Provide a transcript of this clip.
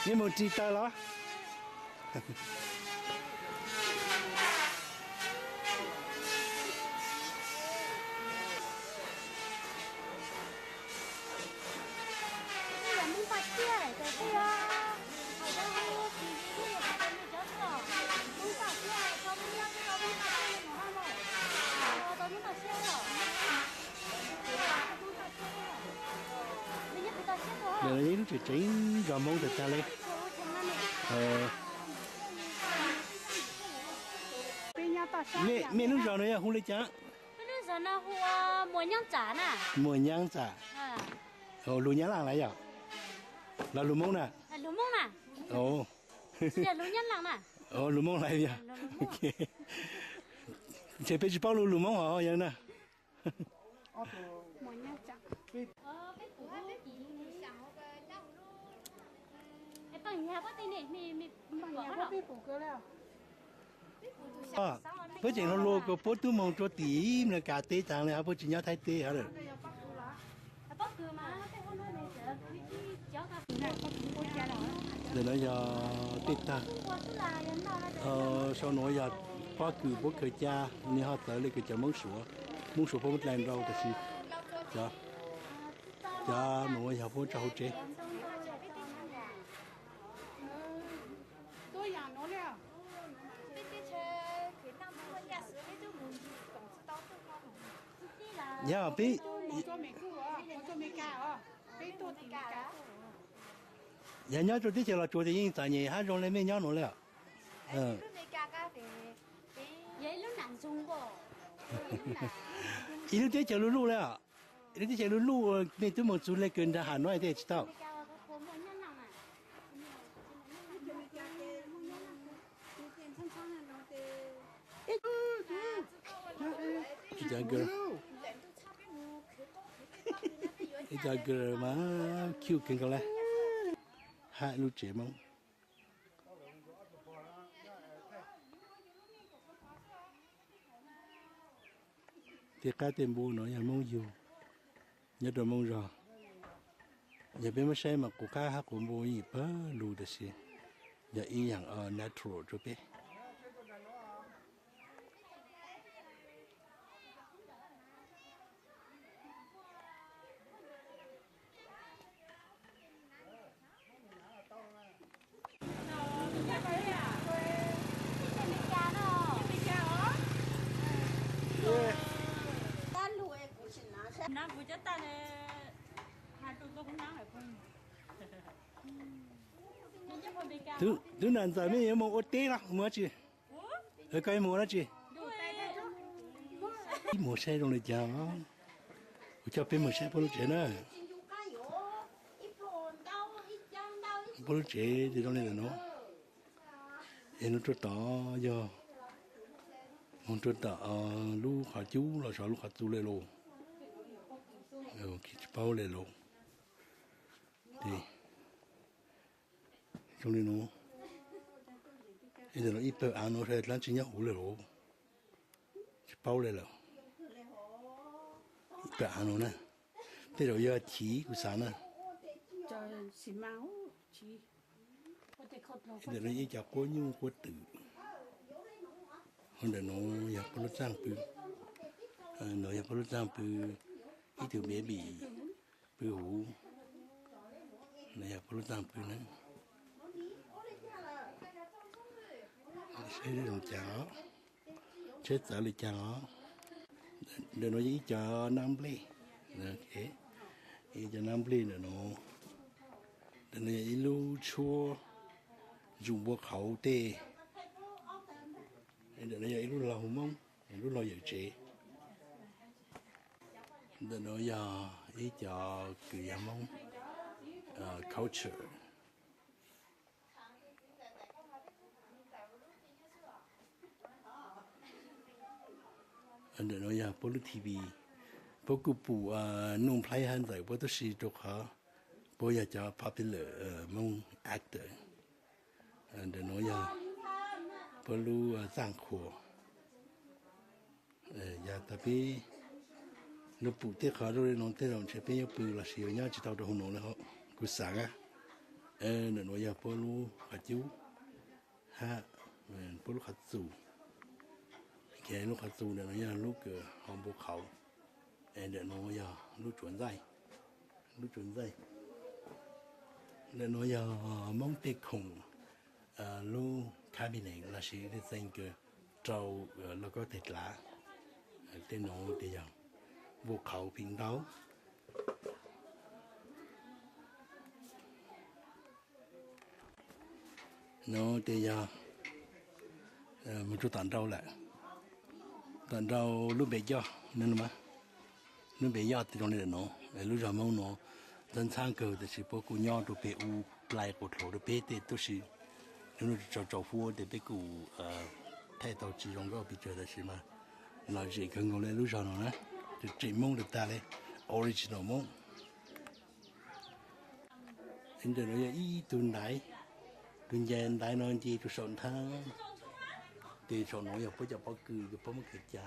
Nej mus ris taws los? Lub tsev tsev zos Hmoob tag tag li. Mej lub zos no yog hu li cas? Muas Nyab Txam. Lus Nyab Laj lawm yog? Los lus Hmoob na? Lus Hmoob lawm yog. Ntshe peb tsis paub lus, lus Hmoob os yog na. Puab tseem hluas hluas kos puab tub moog rua tim Amelikas teb taag le, puab tsis nyob Thaib teb hab lawm. Ntawm no yog tej tag, sau nuav yog pob kws puab khaws ca, nwg ho txawv le kws cov Moob Suav, Moob Suav puab muab dlai nrau tab sis cov nuav yog puab tso hauv tsev. Yog peb, yog nyob rua teb chaws Los Tsuas ces yeej txom nyem hab zoo le mej nyob nuav le os. Ib lub teb chaws luj luj le os. Ib lub teb chaws luj luj, mej tub moog txug le kws nraag Has Nois tej tsis tau. Ib cov girl, ib cov girl mas cute kawg nkaus le. Hab lub tsev Moob. Tej qab tej npua nuav yog Moob yug, nyob rua Moob zog. Yog peb muab saib mas quas qab hab quas npua yeej pawg lug tab sis yog ib yaam natural rua peb. Tub nam ntxawm mej yuav moog ua teb los moog dlaab tsi? Koj yuav moog ua dlaab tsi? Ib moog saib zoo le caag, kuv coj peb moog saib puab lub tsev na. Puab lub tsev zoo le nuav. Es nuav rua tom yog, moog rua tom lub qhov cub los yog lub qhov txu le lauj. Tsis paub le lauj. Zoo le nuav. Ib pawg aav nuav dlaab tsi nyob huv le lauj. Tsis paub le lawm. Ib pawg aav nuav na, tej zaum yog chiv kuv xaav na. Ntawm no ib co quab nyuj quab twm. Ntawm nuav yog puab lub txaaj pw. Nuav yog puab lub txaaj pw, ib tug baby pw huv. Nuav yog puab lub txaaj pw na. Saib zoo caag, tsheb txawv le caag os. Ntawm nuav yog ib co naab nplej, ib co naab nplej ntawm nuav. Ntawm nuav yog ib lub tshuab ntsum npua qhauv tej. Ntawm nuav yog ib lub laug Moob, lub laug yawm tsev. Ntawm nuav yog ib co kws yog Moob culture. Ntawm nuav yog puab lub T V, puab kuj pum Nuj Nplhaib hab Ntxawm puab tub si rua qhov puab yog cov popular Moob actor. Ntawm nuav yog puab lub txaaj qhua. Yog tas peb lug pum tej qhov zoo le nuav tej zaum ntshe peb yuav pw los sis yuav nyob tsis tau rua huv nuav le hov, kuv xaav na. Ntawm nuav yog puab lub qhov cub, hab puab lub qhov txus. Lub qhov txus ntawm nuav yog lub kws hau npu qhauv. Ntawm nuav yog lub tsuav ntxaij, lub tsuav ntxaij. Ntawm nuav yog Moob tej khoom, lub cabinet lossis tej txee kws rau lauj kaub teg dlav. Tej nuav tes yog npu qhauv phim ntau. Nuav tes yog moog rua tom nrau lawm. Tom nrau lub npe coj, lub npe yoj zoo le nuav. Lub zog Moob nuav ntxhab ntxhab kawg, tab sis puab kuj nyob rua peg u, plai quas dlhuav rua peb tej tuab si. Nub nuav tsaus tsaus huab tes peb kuj thaij tau tsi zoo nkauj pes tsawg, tab sis mas lom zem kawg nkaus le lub zog nuav na. Tseem Moob rua tag le, original Moob. Ntawm nuav yog ib tug ntaiv, tug nce ntaiv nuav nce rua saum nthab, tes saum nuav yog puab cov pob kws, puab muab kws ca.